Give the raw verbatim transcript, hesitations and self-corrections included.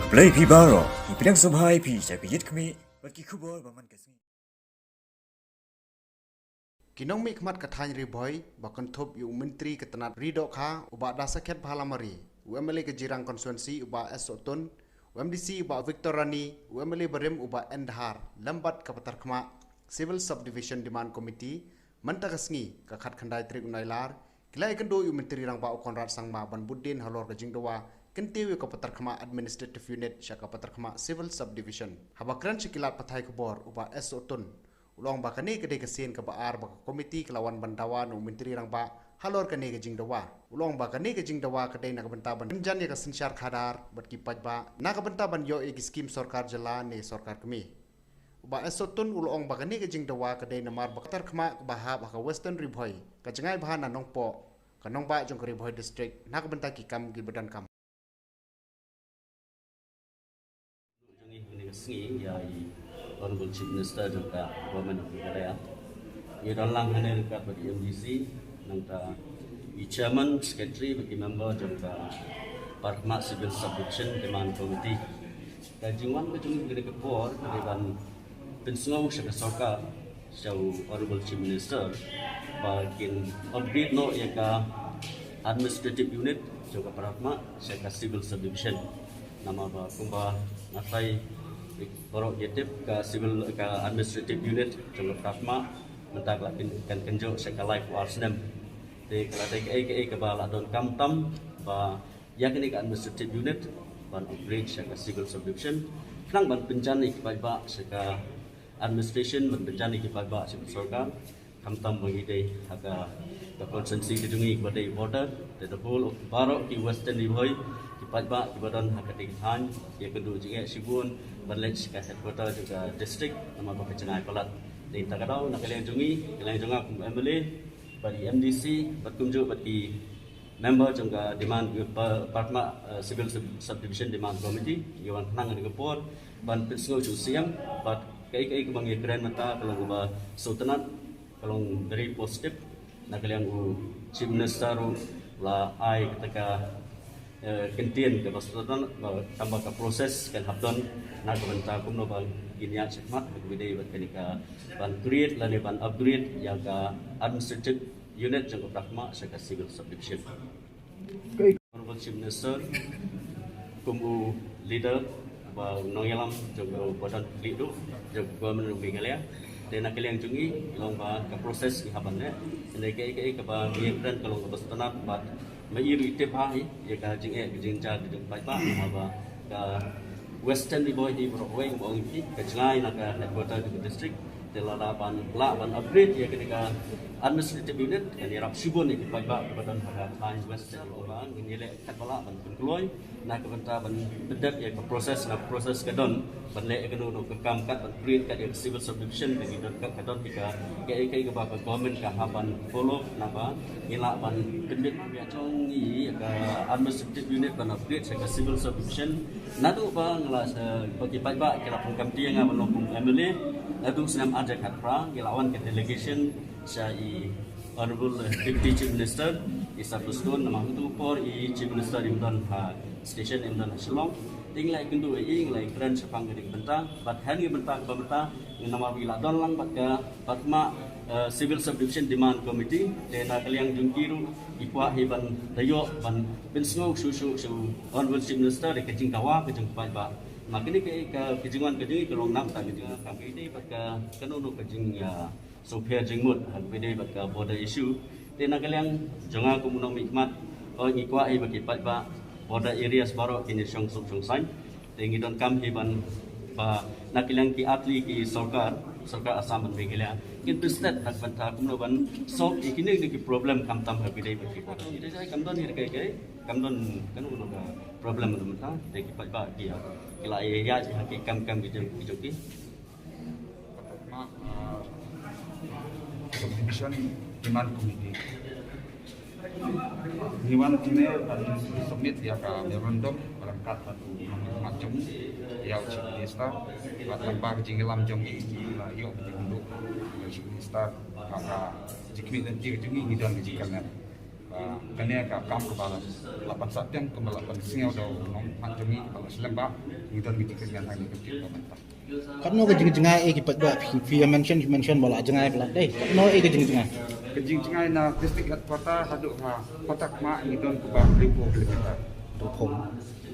Blei phi baroh, ngi pdiang sngewbha ïa phi sha ka Ïit Khmih bad ki khubor ba man ka sngi. Ki nongmihkhmat ka thaiñ Ri Bhoi ba kynthup ïa u Myntri ka tnat Ri Dohkha u Bah Dasakhiat Bhalamari, u M L A ka Jirang Constituency u Bah S Sohtun, u M D C u Bah Victor Rani, u M L A barim u Bah N Dhar, lem bad ka patar khmah Civil Subdivision Demand Committee, mynta ka sngi ka khatkhyndai tarik u Nailar, ki la ïakynduh ïa u Myntri Rangbah u Conrad Sangma ban bud dien halor ka jingdawa kyntiew ïa ka patar khmah Administrative Unit sha ka patar khmah Civil Subdivision. Haba kren sha ki lad pathai khubor u Bah S Sohtun u la ong ba kane ka dei ka sien kaba ar ba ka komiti ka la wan ban dawa na u Myntri Rangbah halor kane ka jingdawa. U la ong ba kane ka jingdawa ka dei na ka bynta ban pynjan ïa ka synshar khadar bad ki paidbah na ka bynta ban ïoh ïa ki skim sorkar jylla ne sorkar kmie. U Bah S Sohtun u la ong ba kane ka jingdawa ka dei namar ba ka patar khmah kaba hap ha ka Western Ri Bhoi ka jngai bha na Nongpoh, ka nongbah jong ka Ri Bhoi District, na ka bynta ki kam kiba donkam. Jong ngi kane ka sngi ïa i Honorable Chief Minister jong ka Government of Meghalaya. Ngi don lang hangne ryngkat bad i M D C, nangta i Chairman, Secretary bad ki member jong ka patar khmah Civil Subdivision Demand Committee. Ka jingwan ka jong ngi kane ka por ka dei ban pynsngew sha ka sorkar, sha u Honorable Chief Minister, ba kin upgrade noh ïa ka administrative unit jong ka patar khmah sha ka Civil Subdivision. Namar ba kumba nga tharai baroh ïa tip, ka civil, ka administrative unit jong ka patar khmah mynta ka la kyn-, kan kynjoh sha ka laiphew ar snem. Te ka la dei kaei kaei kaba la donkam tam ba ïa kane ka administrative unit ban upgrade sha ka Civil Subdivision, khnang ban pynjan ïa ki paidbah sha ka administration, ban pynjan ïa ki paidbah sha ka sorkar. Khamtam ba ngi dei ha ka, ka constituency ka jong ngi kaba dei border, te the whole of baroh ki Western Ri Bhoi, ki paidbah kiba don ha katei ka thaiñ ki ïakynduh jingeh shibun ban leit sha ka headquarter jong ka district namar ba ka jngai palat. Te mynta ka daw na ka liang jong ngi, ka liang jong nga kum M L A bad i M D C bad kumjuh bad ki member jong ka demand, eh, pa-, patar khmah, eh, Civil Sub-, Subdivision Demand Committee, ngi wan khnang ha kane ka por ban pynsngew sha u C M bad kaei kaei kaba ngi kren mynta ka long kaba sngewtynnat, ka long very positive. Na ka liang u Chief Minister ruh u la ai kata ka, eh, kyntien kaba sngewtynnat, ba tangba ka process kan hap don na ka bynta kumno ba ngin ïaid shakhmat ha kaba ïadei bad kane ka ban create lane ban upgrade ïa ka administrative unit jong ka patar khmah sha ka Civil Subdivision. Honorable Chief Minister, kum u leader ba u nongïalam jong ka, ba don khlieh duh jong ka Government of Meghalaya. Te na ka liang jong ngi long ba ka process ngi hap ban leh. Te kaei kaei kaba ngi kren ka long kaba sngewtynnat bad ma i ruh i tip bha hi ïa ka jingeh ka jingjia ka jong ki paidbah, haba ka Western Ri Bhoi hi baroh kawei, ba ong ki, ka jngai na ka headquarter jong ka district. Te lada ban lah ban upgrade ïa kane ka administrative unit, kan ïarap shibun ïa ki paidbah kiba don ha ka thaiñ Western Ri Bhoi. Ngin ïaleh katba lah ban pynkloi na ka bynta ban pyndep ïa ka process, na process ka don ban leh ïa kano kano ka kam kat ban create kat ïa ka Civil Subdivision, ka ngi don kat ka don ïa ka, kaei kaei kaba ka government ka hap ban follow, naba ngi lah ban pynbit ïa jong ngi ïa ka administrative unit ban upgrade sha ka Civil Subdivision. Naduh ba nga la, eh, ba ki paidbah ki la pynkamti ïa nga ban long kum M L A, naduh snem ar hajar khatphra ngi la wan ka delegation sha i Honorable Deputy Chief Minister Isabel Stone, namar ha kato ka por i Chief Minister im don ha station, im don ha Shillong. Te ngi la ïakynduh ïa i, ngi la ïakren shaphang kane ka bynta, bad ha kane ka bynta kaba mynta, namar ba ngi la don lang bad ka patar khmah, eh, Civil Subdivision Demand Committee, te na ka liang jong ki ruh ki kwah hi ban da ïoh ban pynsngew shuh shuh sha u Honorable Chief Minister ïa ka jingdawa ka jong ki paidbah. Ma kane ka, ka, ka jingwan ka jong ngi ka long namar ka jingwan ka, ka ïadei bad ka, kano kano ka jing, ïa, sngewpher jingmut ha kaba ïadei bad ka border issue. Te na ka liang jong nga kum u nongmihkhmat, ngi kwah hi ba ki paidbah border areas baroh kin ïashong suk shong saiñ. Te ngi donkam hi ban, ba na ka liang ki ar tylli ki sorkar, sorkar Assam bad Meghalaya, kin pynstet na ka bynta kumno ban solve ïa kine, kine ki problem khamtam ha kaba ïadei bad ki border. Ïa, kam don hi kaei kaei, kam don kano kano ka problem mynta, te ki paidbah ki, ki la ïa, ïa, ïa ki kam kam ki jong, ki jong ki. Subdivision Demand Committee. Ngi wan hangne ban submit ïa ka memorandum ryngkat bad u nongmihkhmat jong ngi ïa u Chief Minister. Bad lyngba ka jingïalam jong ngi, ngi la ïoh ka jingïakynduh ïa u Chief Minister. Bad ka jingkhmih lynti ka jong ngi, ngi don ka jingkyrmen ba Kane ka kam kaba la ban sah tiang kaba la ban sngew da u nongmihkhmat jong ngi kaba la slem ba ngi don ka jingkyrmen ha kane ka jingkyrmen. Katno ka jingjngai e ki paidbah, phi, phi mention, phi mention ba la jngai ba la dei. Katno e ka jingjngai? Ka jingjngai na district headquarter haduh ha Patak ma ngi don kaba hynriewphew kilometer. Hynriewphew.